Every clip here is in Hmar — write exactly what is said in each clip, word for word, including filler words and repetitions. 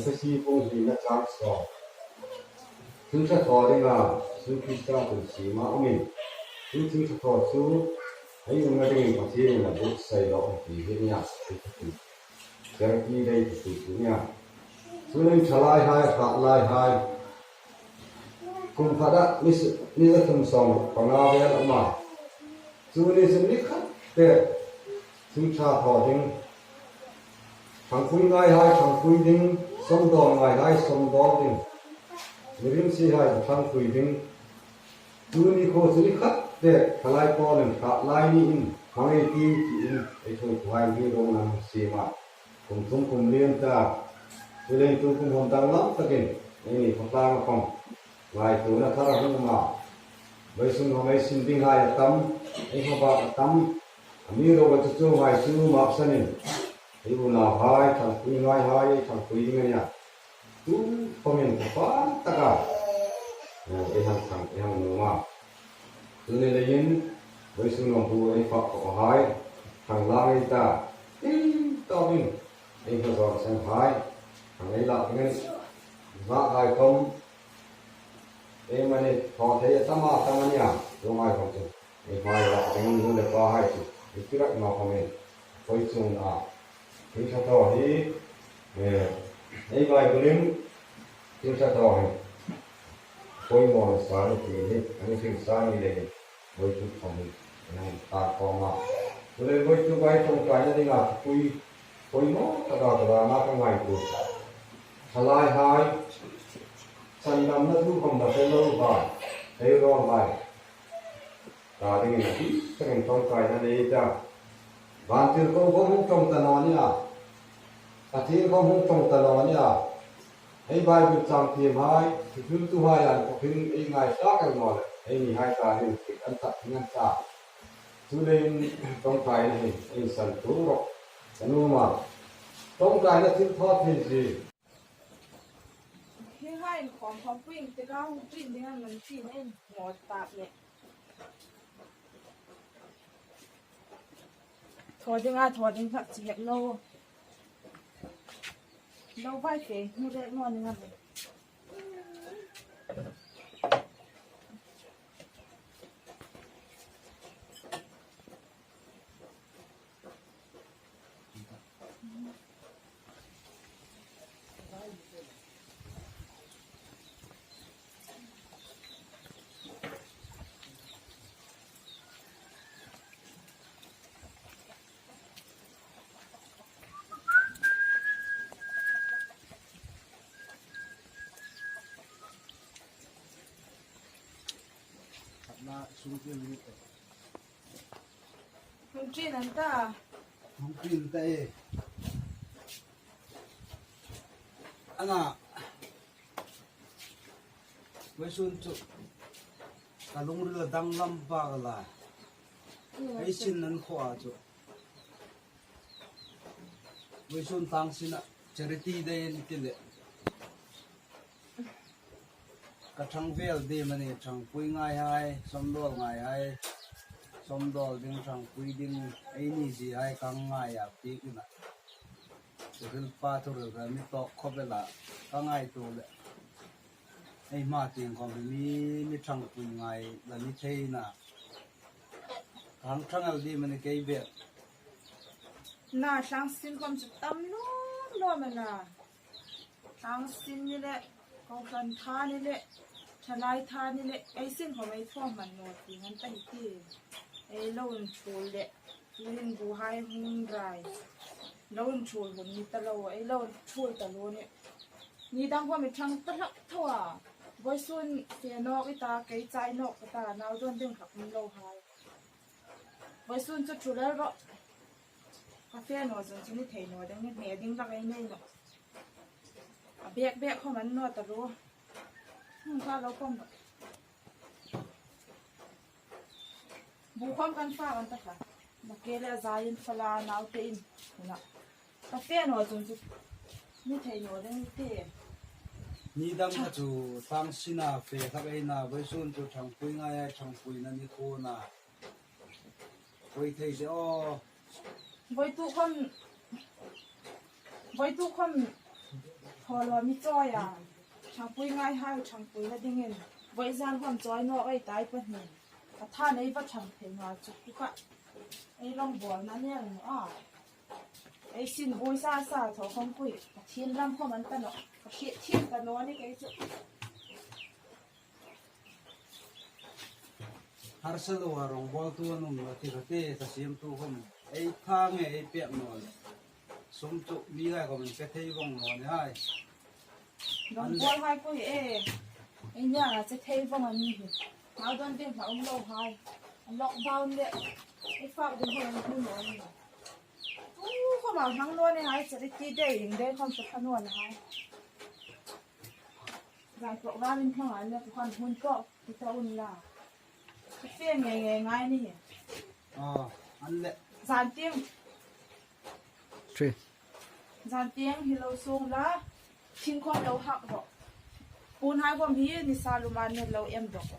Efesi bung hlina chang sawm. Thil ṭha thaw dinga Jesu Krista chun siem a um in, chu thil ṭha thaw chu ei umna dingin Pathienin a buotsai lo a ti hi a nih. Charity Day ti chu a nih. Chuleiin ṭhalaihai, hratlaihai, kum khata ni s-, ni za thum sawm panga vel a um a. Chu ni chun ni khat pek thil ṭha thaw ding, ṭhangpui ngaihai ṭhangpui ding, sawmdawl ngaihai sawmdawl ding, mi rimsihai ṭhangpui ding. Chu ni kha chu ni khat pek Ṭhalai Paulin hratlai niin hmang ei tiu tiin ei thuoitu hai mi ruong an siem a. Kum thum kum lien ta, chuleiin tu kum hon danglam takin eini khawtlanga khawm ngaituona thar a hung um a. Vawisun khawm ei sin dinghai a tam, ei hmabak a tam. Amiruokchu chu ngai chu maksanin ei unauhai ṭhangpui ngaihai ei ṭhangpui ding a nih. Tu khawmin ka pan taka, eh, ei hang ṭhang, ei hang nuom a. Chu ni leiin vawisun khawm bu ei fak khawp hai, ṭhang lang ei ta, ei tawpin ei hmazawr seng hai, ṭhang ei lak ding a nih. Hmakhai khawm ei mani thaw thei a tam a tam a nih a, chu ngai khawm chu ei hmai lak ding nu le pahai chu ei ti rak naw khawmin, voi chunga thil ṭha thaw hi, eh, ei Bible-in thil ṭha thaw hi poimaw sa ni ti hi, a ni thil sa ni leiin voituk khawmin ei hang tar khawm a. Chuleiin voituk ei ṭawngṭaina dinga pui poimaw taka ka dam a ka ngaituo. Ṭhalaihai, sandamna thu khawm la hre lo hai, hei rawl hai ta dingin a ti takin ṭawngṭaina nei ta. Vantirko khawm hung ṭawng ta naw nia, Pathien khawm hung ṭawng ta naw nia. Ei Bible chang thiemhai, thuhriltuhai an khawpin ei ngaithlak el naw leh, einihai ta hin thik an tak ding a ni ta. Chuleiin ṭawngṭaina hi ei san tu rawh. Ka nuom a, ṭawngṭaina thil thaw thei zie. Hi hai khawm khawm puing te ka hung ṭin ding an man ṭin ei ngawt tak le. Thaw ding a, thaw ding hlak chi hek lo. Lo vai te, hmu rek naw ning a. Hung ṭin an ta. Hung ṭin ta e. Ana, vawisun chu ka lungril a danglam bak a la. Ei sin nan khaw a chu. Vawisun tang sina charity day a ni ti le. Ka ṭhang vel ding am a ni, ṭhangpui ngaihai, sawmdawl ngaihai, sawmdawl ding, ṭhangpui ding, eini ziehai ka ngai a, pik ina. Thuhril pa thuhril ka mi tawk khawp el a, ka ngaituo le. Ei hma tieng khawm mi, mi ṭhangpui ngai la ni thei na. Ka hang ṭhang el ding am a ni kei bek. Na, tlangsin khawm chu tam lawm lawm a na. Tlangsin ni le, kohran tha ni le, ṭhalai tha ni le, ei sin khawm ei thaw hman naw ti ngan ta hi ti. Ei lo inṭhul le, tuhin buhai hung rai. Lo inṭhul hun ni ta lo, ei lo inṭhul ta lo ni. Ni dang khawm i ṭhang ta hlak tho a. Vawisun fe nawk i ta, kei chai nawk ka ta, nau dawn ding hlak um lo hai. Vawisun chu ṭhu lel rawh. Ka fe naw chun chu ni thei naw ding, ni hne ding hlak ei nei nawh. A bek bek khawm an naw ta lo. Hmm, ka lo khawm rawh. Bu khawm kan fa kan ta kha. Nakie le a zaiin fala naute in. Huna. Ka fe naw chun chu ni thei naw ding ti. Ni dang kha chu tlangsina fe hlak ei na, vawisun chu ṭhangpui ngai a, ṭhangpuina ni kha na. Voi thei se aw. Voi tu khawm, voi tu khawm. Bawlawm i chawi a. Ṭhangpui ngai hai, ṭhangpuina dingin. Vawizan khawm chawi nawk ei ta ei pahni. A tha nei va ṭhang thei nga chu tu kha. Ei rawngbawlna ni el naw a. Ei sin buoi sa sa thaw khawm pui. Pathien ram khawm an ta nawh. Ka hriet thiem ta naw ni kei chu. Harsa lo a rawngbawltu an um naw ti kha ti, ka siemtu khawm. Ei tha nge ei pek naw le. Sum chu mi lai khawm an pe thei vawng naw ni hai. Rawngbawlhai pui e. Ei nia che thei vawng an ni hi. Hau dawn ding hla um lo hai. Lockdown le. Ei fak ding hawng an hmu naw ni. Tu khawm a hmang naw ni hai, charity day, ring day khawm ka hmang naw ni hai. Zan program in hmang an le, tu khan hun tawk, ti ta un la. Ka fe nge nge ngai ni hi. Ah, an le. Zan tieng. Three. Zan tieng hi lo sung la. Thing khawm lo hak rawh. Puon hai khawm hi nisa lum an ne lo em dawk.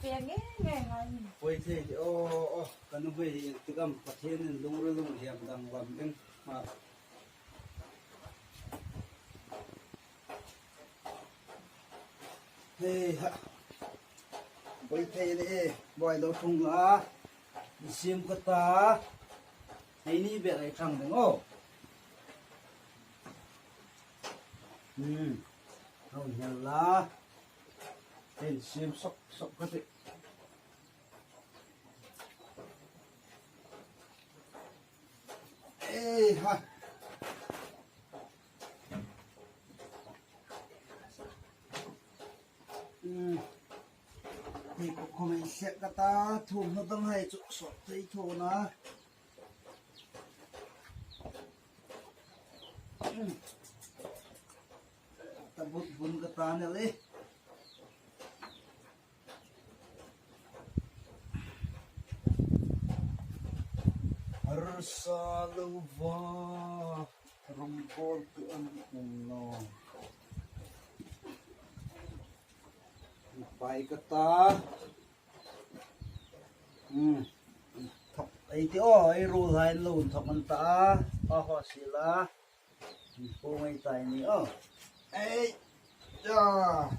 Fe nge nge ngai ni. Poi thei, oh, oh, ka nu hei ti kam Pathien in lungril lunghliam danglam ding. Ma. Hei ha. Boi thei ni e, boi lo thung la. Siem ka ta. Hei ni bek ei thang ding o. Hmm. Lo hel la. Hei siem sok sok ka ti. Ei ha. Hmm. Hei ko comment sek ka ta, thum hnu dang hai chu sawt thei tho na. Hmm. Ta but bun ka ta ne le. Harsa lo va, rawngbawltu an um naw. Pai ka ta. Hmm. Thok ei ti o, ei ruolhai lo thok an ta. Pa ho si la. Pu ngai tai ni o. Ei. Ya.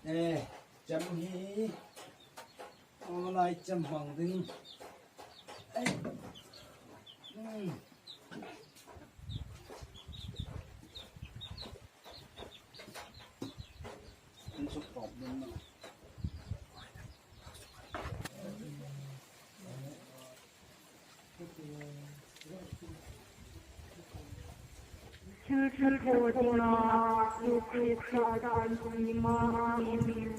Eh, cham hi. Aw, lai cham hmang ding. Ei. Hmm. Kan suk tawp ding na. Thil ṭha thaw dinga Jesu Krista an kum ni ma angin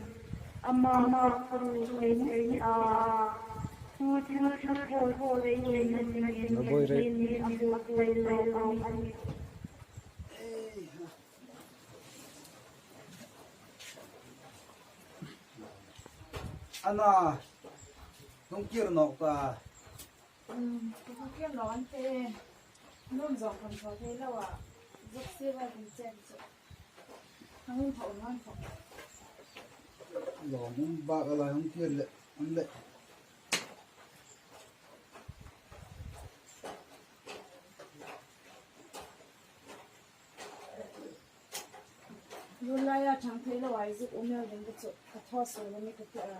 ama mak ru ei ni a. Chu thil ṭha thaw thaw ei ni na ni ni ni a buk vei lo ang a ni. Ana, hung kir nawk ta. Um, ka kir lo an te. Nun zawng kan thaw thei lo a. Zuk si va kan chen chu. Hang thaw, hang thaw. Lawm um bak a lai hung kir le. An le. Nun laia ṭhang thei lo ai zuk um el ding ka chu. Ka thaw suol a ni ka ti a.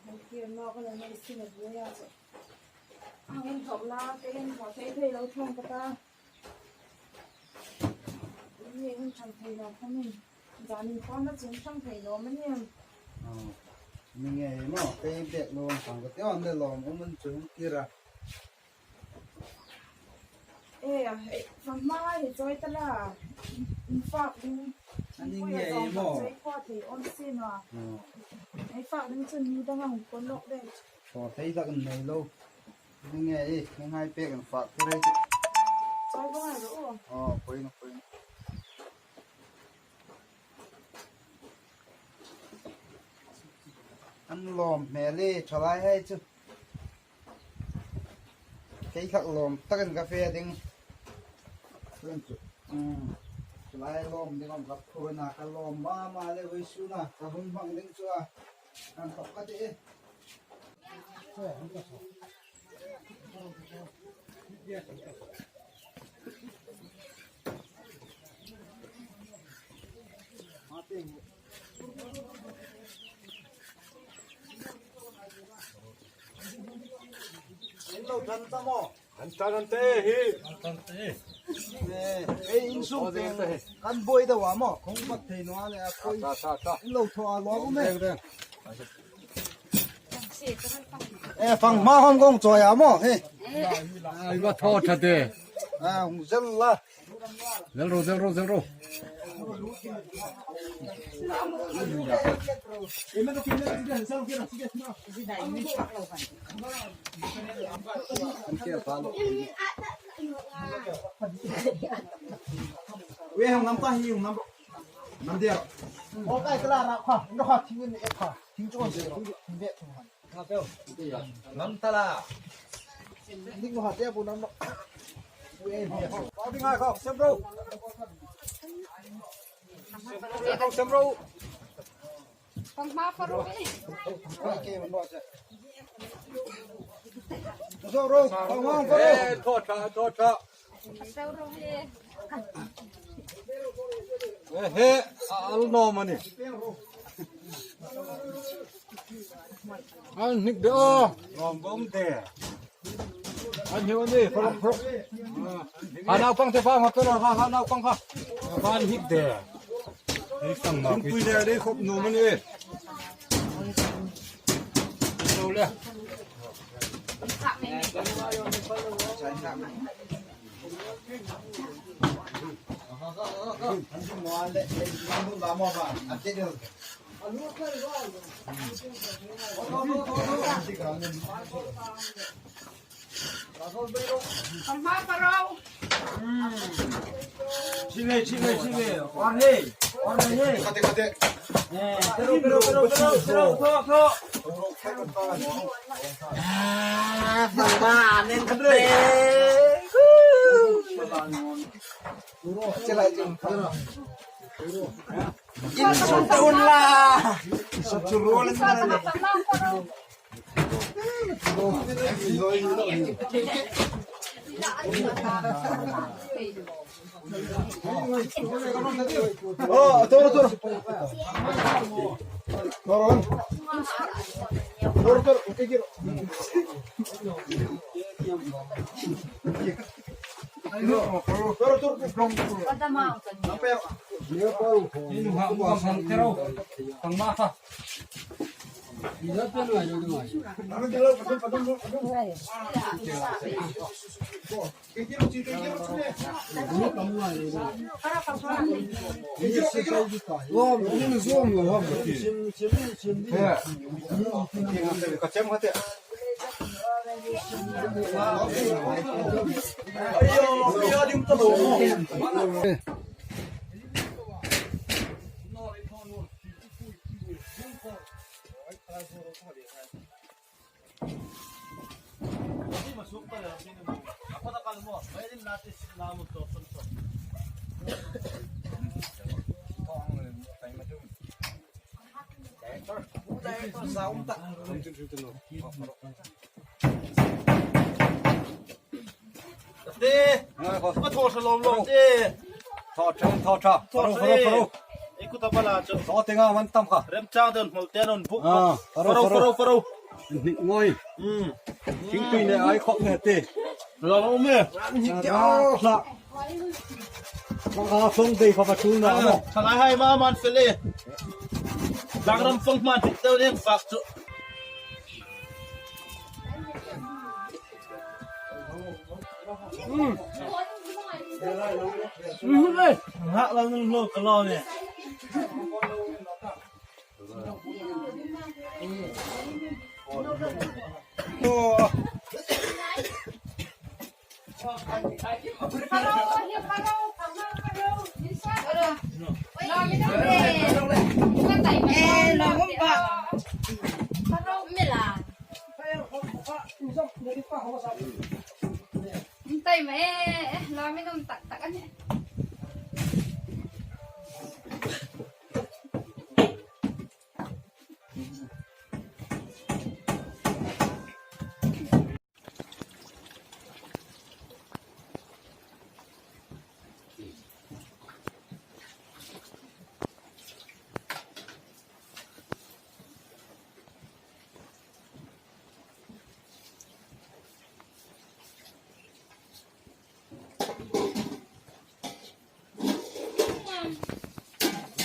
Hang kir nawk a la nei sin a buoi a chu. Hang inthawk la, kei inthawk thei thei lo thawng ka ta. Ni hun ṭhang thei lo kha min. Zanin khawm la chun ṭhang thei lo ma nim. Aw. Mi nge maw, kei bek lo an thang ka ti aw, an le lawm um an chu hung kir a. E, e, fa hma hi chawi ta la. In fak ding. An ni nge maw. Chawi khawm thei awm si ma. Aw. Ei fak ding chun ni dang ang kon lawk de. Thaw thei tak an nei lo. Ni nge e, ni ngai pek an fak thei rei. Chawi bang ai lo. Aw, poi na, poi na. An lawm hmel e, thalai hai chu. Kei hlak lawm takin ka fe ding. Chuan chu. Lai lawm ding om ka phur na ka lawm ma ma le hoi su na ka hung bang ding chu a. Kan thok ka ti e. Lo than ta maw? An than an te hi. Eh, ei insung te kan boi da wa maw? Khong pat thei naw le a koi. Ta, ta, ta. Lo thaw a lo me. Deng, deng. Eh, fang hma hom kong chawi a maw? He. Ai, va thaw tha te. A, hung zel la. Zel ro, zel ro, zel ro. We hung nam ta hi, hung nam. Nam dia. O kai kala ra kha, ndo kha thing ni e kha. Thing chu kon se ro. Thing ve thung han. Lam tala. Nik mo ha te bu nam lo. Ui, ui. Pa bi ngai ko, sem ro. Sem ro, sem ro. Pang ma fa ro. Oi, ke mo se. Zo ro, pang ma fa ro. Eh, thaw tha, thaw tha. Eh, he, al no mani. Al nik de o. Rom bom de. An hiu ni, pro, pro. Ha nau pang te pang, ha, pro, ha, ha nau pang, ha. Al nik de. Ei pang ma. Pui de, de khop no mani. Lo le. Pang ma fa ro. Chile, chile, chile. Or he. Or he. Khate, khate. Eh, pero, pero, pero, pero, pero, thaw, thaw. Ah, pang ma, nen khate. Chila, chila. Insung te un la. Pang ma fa ro. Oh, toro, toro. Toro. Toro, toro. Toro, toro. Inu ha, inu ha, tero. Tang ma kha. Te. Ka thaw sa lawm lawm te. Thaw tha, thaw tha. Thaw sa e. Ei kuta bala chu. Thaw te nga man tam kha. Remchang den hmol te non bu. Ah, faro, faro, faro, faro. Hnik ngoi. Hmm. Thingpui ne ai khop ne te. Lawm e. Hnik te a. Thalai hai ma man fele. Dang ram fong man te leng fak chu. Ngak lang nung lo ka lo ne. Ntai ma e, eh, lo mi num tak tak ani.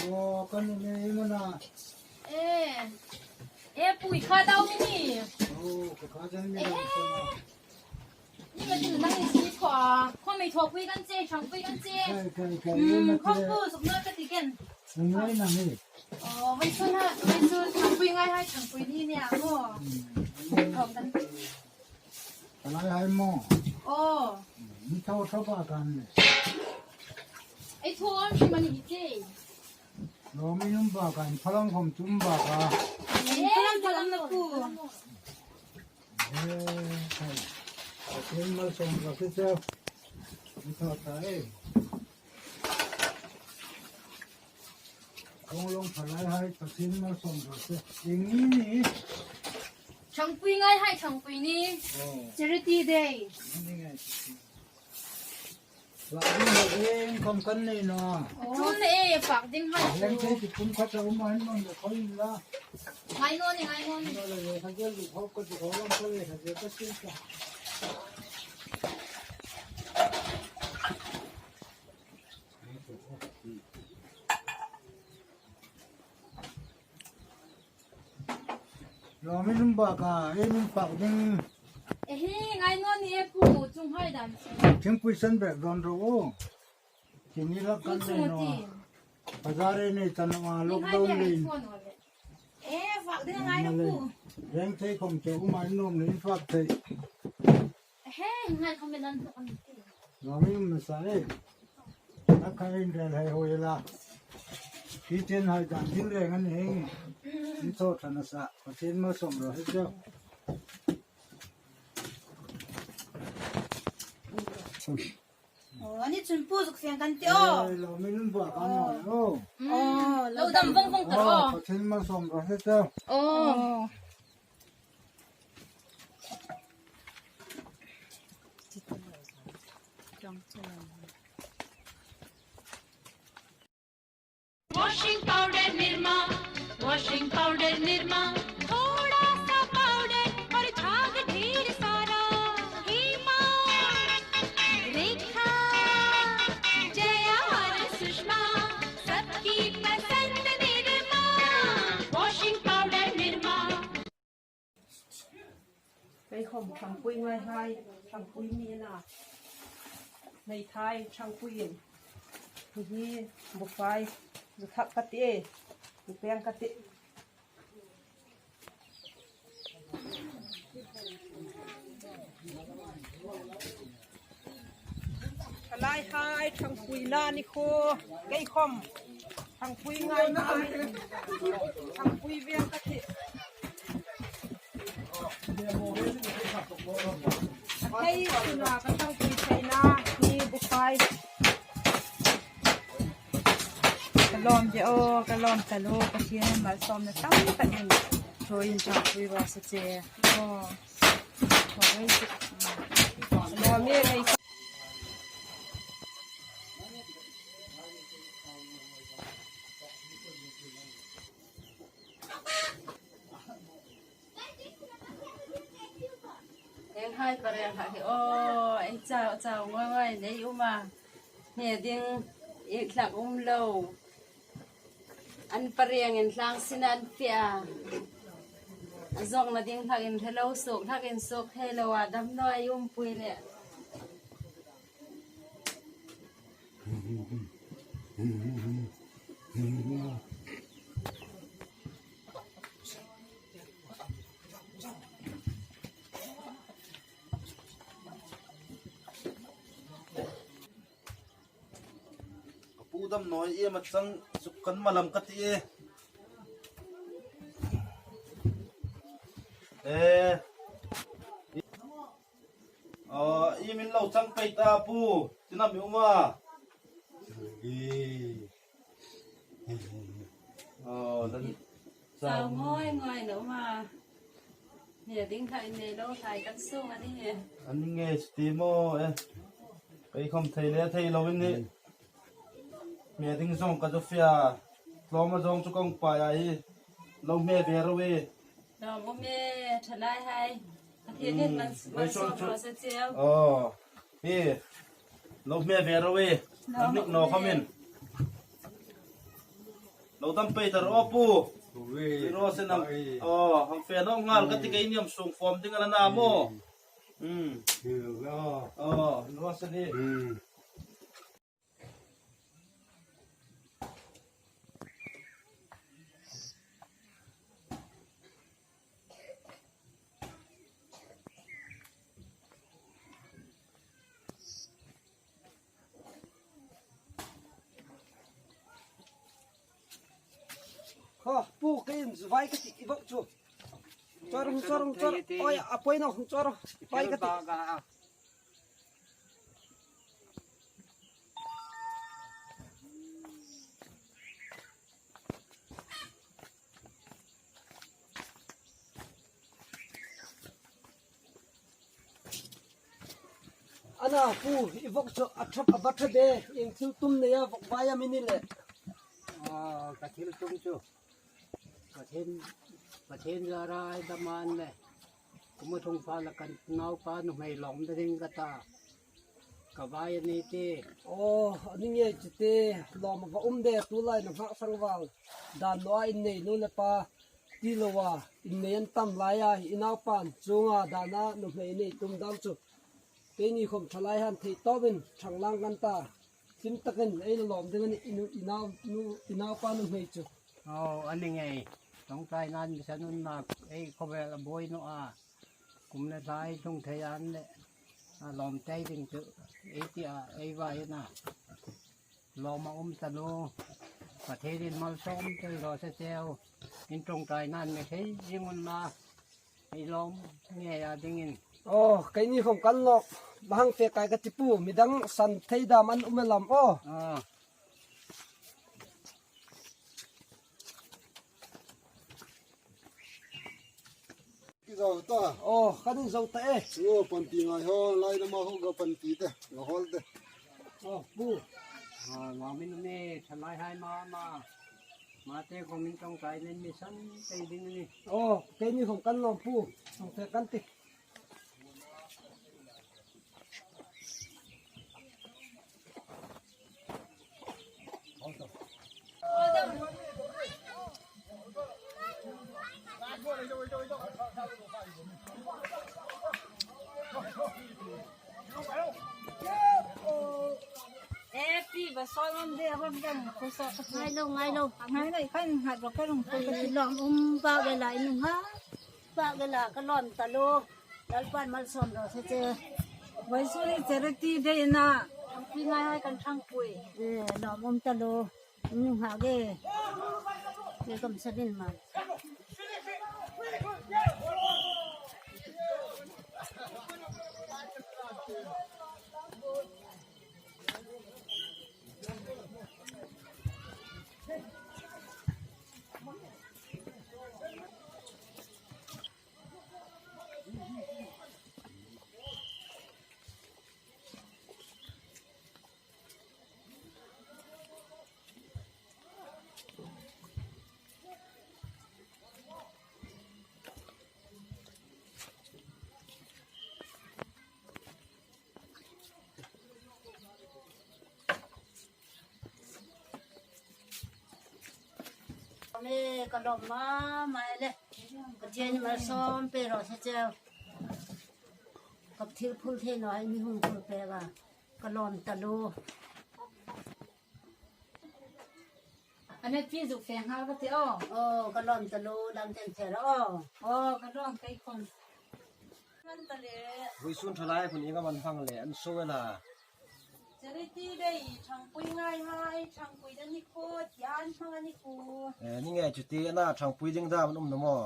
Aw, kan ni ei mana. E. E, pui kha dau mi ni. Aw, ka kha dau mi ni. E. Ni ma tin nang ni si kho a. Kho mei tho pui kan che, thang pui kan che. Kai, kai, kai. Hmm, kho pu suk na ka ti ken. Ngai na ni. Aw, vai sun ha, vai sun thang pui ngai hai thang pui ni ni a mo. Hmm. Thom kan. Ka lai hai mo. Aw. Mi tho tho ba kan le. Ei tho am si mani hi te. Lo mi um ba kan phalang khom tum ba ka. Ei, phalang phalang na pu. Ei, hai. Ka tin mal som ka ki cha. Mi tho ta ei. Kong long phalai hai, Pathien malsawm raw se. Eng ni ni? Thangpui ngai hai, thangpui ni. Oh. Charity Day. Ni ngai. Fak ding hai eng khom kan nei naw. Oh. Chun e, fak ding hai. Eng chu. Thei ti kum khat a um a, hin non le khoi la. Ngai naw ni, ngai naw ni. Naw le le, kha gel du khop ka du khop lam ka le, kha gel ka sin ka. Lo mi lum ba ka, ei min fak ding. E hi, ngai naw ni e pu, chung hai dan. Thingpui san bek dawn ro u. Ti ni la kan nei naw. Bazar e nei tan ma lockdown le. E, fak ding ngai naw pu. Reng thei khom che u mai nom le fak thei. He, ngai khom le nan to kan ti. Lo mi um na sa e. A kha in rel hai hoi la. Ki chen hai dan thil reng an heng. Ni to tha na sa. Pathien malsawm raw se chu. Oh, ani chun pu zuk fiang kan ti o. Eh, lo mi lum ba kan naw. Oh, lo dam vong vong ta ro. Pathien malsawm raw se chu. Oh. Washing powder Nirma, washing powder Nirma, थोड़ा सा पाउडर और झाग ढेर सारा। हेमा, रेखा, जया और सुषमा, सबकी पसंद Nirma. Washing powder Nirma। Kei khom thangpui ngai hai, thangpui mi na. Nei thai thangpui in. Hi hi, bufai, zu thak ka ti e, zu peng ka ti. Ka lai hai thangpui la ni kho, kei khom thangpui ngai hai, thangpui veng ka ti. Kei suna ka thangpui theina ni bufai. Ka lawm de aw, ka lawm taluo, Pathienin malsawmna tam takin thuoiin thangpui raw se che. Aw. Ka lawm e, lei. Eng hai ka reng hai hi aw, ei chau chau ngoi ngoi nei um a. Hne ding ei thlak um lo. An pariengin tlang sin an fe a. A zawngna ding thlakin hre lo suok, thlakin suok thei lo a, damnaw ei umpui le. Ka pu damnaw ei em a chang suk kan malam ka ti e. E. Aw, i min lo chang pei ta pu, tina mi um a. Aw, dan. Chau ngoi ngoi na um a. Hne ding thlak nei lo thlak kan sung a ni. A ni nge chu ti maw e. Kei khom thei le thei lo in ni. Hme ding zawng ka zu fe a. Tlawm a zawng chu kong pai a hi. Lo hme ve ro e. Lo hme thalai hai. Pathienin malsawm raw se che u. Aw. Hi. Lo hme ve ro e. An nik naw khom in. Lo dam pei ta ro, Pu. Ui, Ro se nam. Ui. Oh, hang fe naw nghal ka ti, kei ni am sung fawm ding a la na maw. Hmm. Hmm. Oh, Ro se ni. Hmm. Kha, Pu, kei in vai ka ti i vawk chu. Chor, chor, chor. Oi, a poi naw, chor. Vai ka ti. Ana Pu, i vawk chu a ṭhap a va ṭha de, ieng thil tum neia vawk vai am i ni le? Ah, ka thil tum chu. Pathien, Pathien zara ei dam a ni le. Kum a thung pha la kan naupa nuhmei lawm ding ka ta. Ka vai a ni ti. Oh, a ni ngei chu ti, lawm a va um de, tulai na hmang sang val. Dan naw a innei nu le pa ti lo a, innei an tam lai a, i naupan chunga dana nuhmei nei tum dam chu. Keini khom ṭhalai han thei tawpin ṭhang lang kan ta. Hlim takin ei lo lawm ding a nih, i nu, i nau, nu, i naupa nuhmei chu. Oh, a ni ngei. Ṭawngṭaina'n mi san unna, ei khawvel a buoi naw a. Kum le thla ei tlung thei a ni le, a lawm thei ding chu ei ti a, ei vai a na. Lawm a um taluo. Pathienin malsawm tel raw se cheu. In ṭawngṭaina'n mi thei zing unla, ei lawm ngei a dingin. Oh, keini khom kan lawm. Mahang fe kai ka ti Pu, midang san thei dam an um e lam aw. Ah. Ki zo ta. Oh, kan in zo ta e. Ngo panti ngai ho, lai na ma ho ga panti te, ga hol te. Oh, Pu. Ah, ma min ne, thalai hai ma ma. Ma te ko min tong kai nen mi san te ding ni. Oh, keini khom kan lawm Pu. Tong te kan ti. Happy ba soi mam de ram jam ko sa. Ngai lo, ngai lo. Ngai lo, kan hat ro ka rung ko. Lawm um ba ge lai nung ha. Ba ge la ka lawm taluo. Lalpan malsawm raw se che. Vawisun hi charity day a na. Ṭhangpui ngai hai kan ṭhangpui. Eh, lawm um taluo. Nung ha ge. Ke kam sa din ma. Me ka lawm ma ma le. Ka thian malsawm pe raw se cheu. Ka thil phul thei naw hai mi hung phul pek a. Ka lawm taluo. Ana ti zu fe ngal ka ti aw. Oh, ka lawm taluo, dam ten fe ro. Oh, ka lawm kei khom. Ngan ta le. Vawisun ṭhalai khun ieng am an hmang le, an so la. Charity day, ṭhangpui ngai hai, ṭhangpui dan ni kho, thian hmang a ni kho. Eh, ni ngei chu ti a na, ṭhangpui ding dam an um naw maw.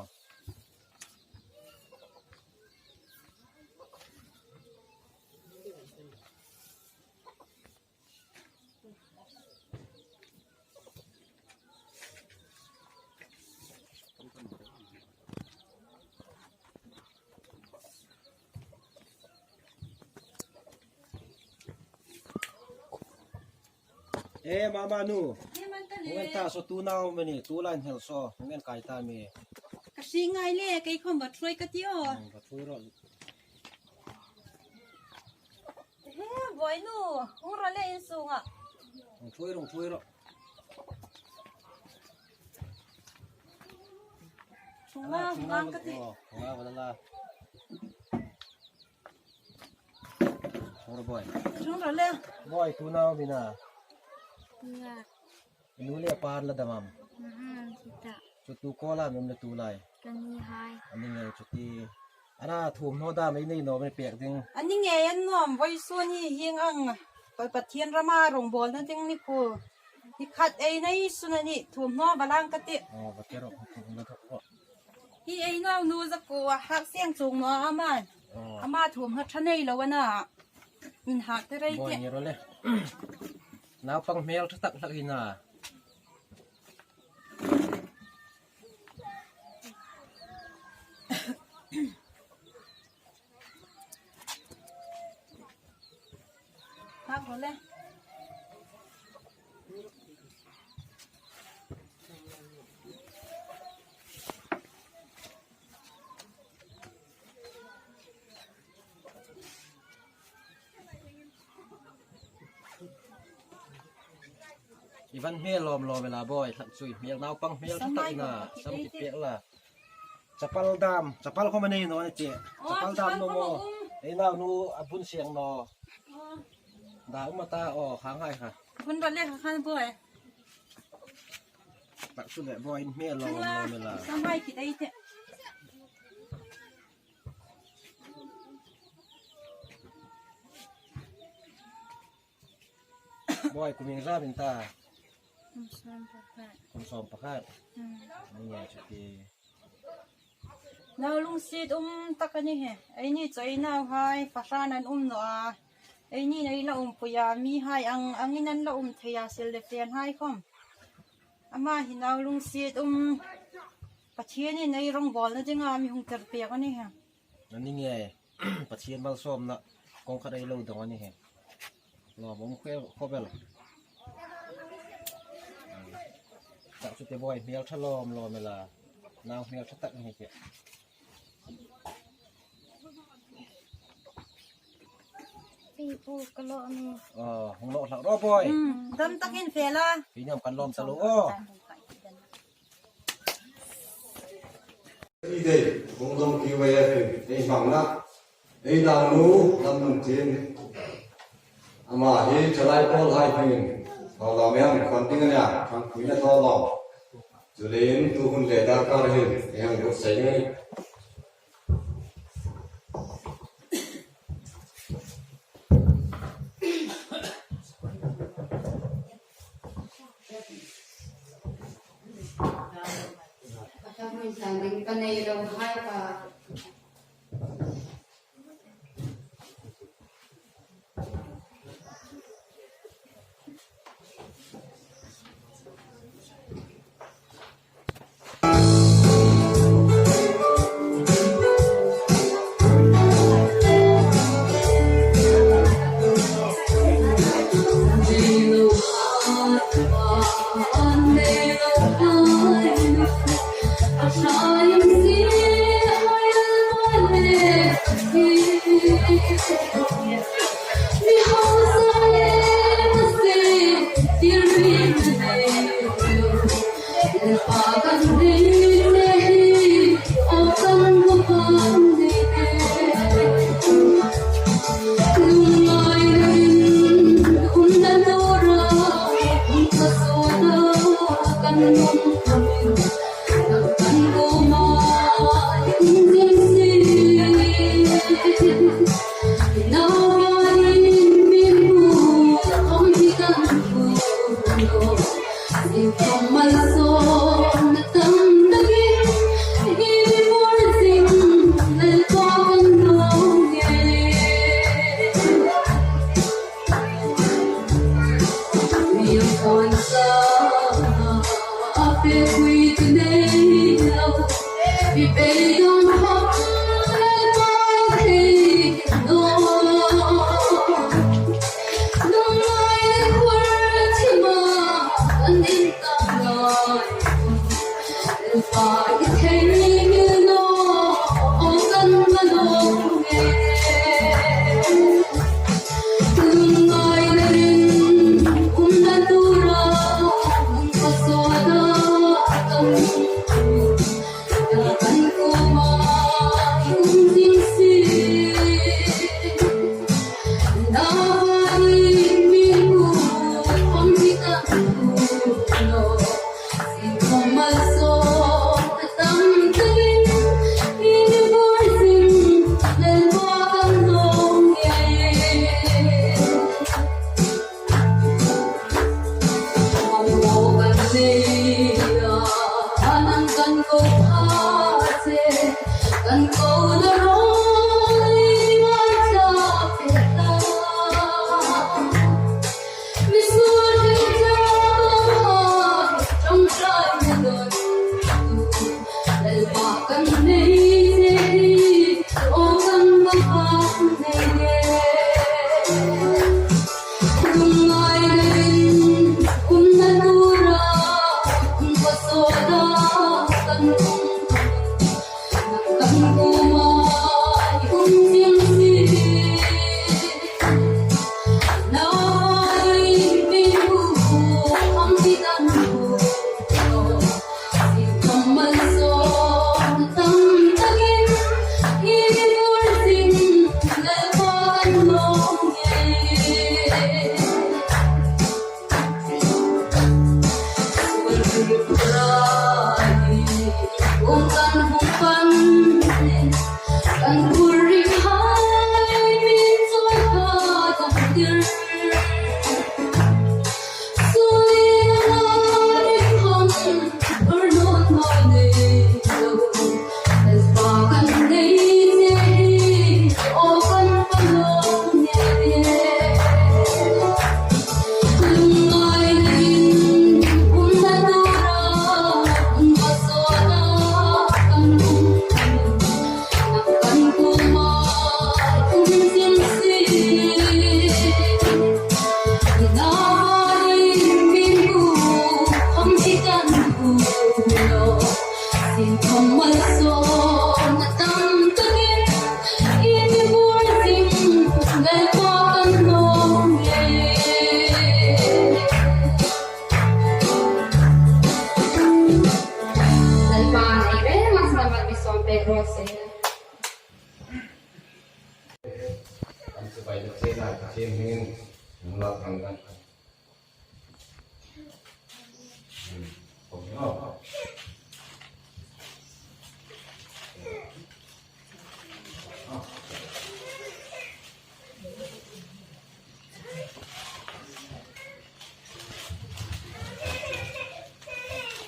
Eh, mama nu. Ni man ta le. Hung en ta saw tu nau mani, tu lai hel saw. Hung en kai ta mi. Ka hring ngai le, kei khom va thuoi ka ti aw. Hmm, va thuoi ro. He, boi nu, hung ra le in sunga. Hung thuoi ro, hung thuoi ro. Nga, nga ka ti. Oh, nga wala la. Ora boy. Chung ro le. Boy, tu nau mina. Nga. Nu le par la dam am? Mhm, sita. Chu tu ko la mem le tu lai. Ka ni hai. Ani nge chu ti. Ara thum no dam ei nei no me pek ding. Ani nge an nom voi su ni hieng ang. Koi Pathian rama rongbawlna ding ni khu. Ni khat ei nei sun ani thum no balang ka ti. Oh, ba ke ro. Hi ei nau nu za ko a hak siang chung no ama. Oh. Ama thum ha tha nei lo ana. Min hak te rei. Boy te. Ni ro le. Naupang hmel tha tak hlak hi na. Hak ro le. I van hmel lawm lawm ela boy, hlak chu i hmel naupang hmel tha tak ina, sam ki pek la. Chapal dam, chapal khom a nei naw ni che. Oh, chapal dam chapal no khom a mo. Um. Ei nau nu a bun siang naw. Oh. Da um a ta, oh, khang hai kha. Bun ba le kha khan boy. Tak chu le boy, hmel lawm lawm ela. Sam hai ki dai te. Boy, kum ieng zat in ta? Kum sawm pakhat. Kum sawm pakhat. Hmm. Ni nge chu ti. Nau lungsiet um tak a ni hi. Eini chawi nauhai, fahran an um naw a. Eini nei la um pui a, mihai ang, angin an la um thei a, sil le fen hai khom. Ama hi nau lungsiet um. Pathianin ei rongbawlna dinga mi hung tir pek a ni hi. Ani nge. Pathian malsawmna kawng khat ei lo dong a ni hi. Lawm um khel khawp el. Tak chu te boy, hmel tha lawm lawm ela. Nau hmel tha tak ni hi. Pi pu ka lo ni. Oh, hung lo hlak ro boy. Hmm, dam takin fe la. Pi niam kan lawm ta lo. Oh. Ei dei, hung dong ki wei a hin, ei hmangna, ei dang nu, lam nun tin. Ama hi, chalai pawl hai hin, thawlawm em, kon ding a nia, thangpuina thawlawm. Chuleiin, tu hun le darkar hin, ei hang ruk sei ngai.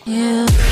Yeah.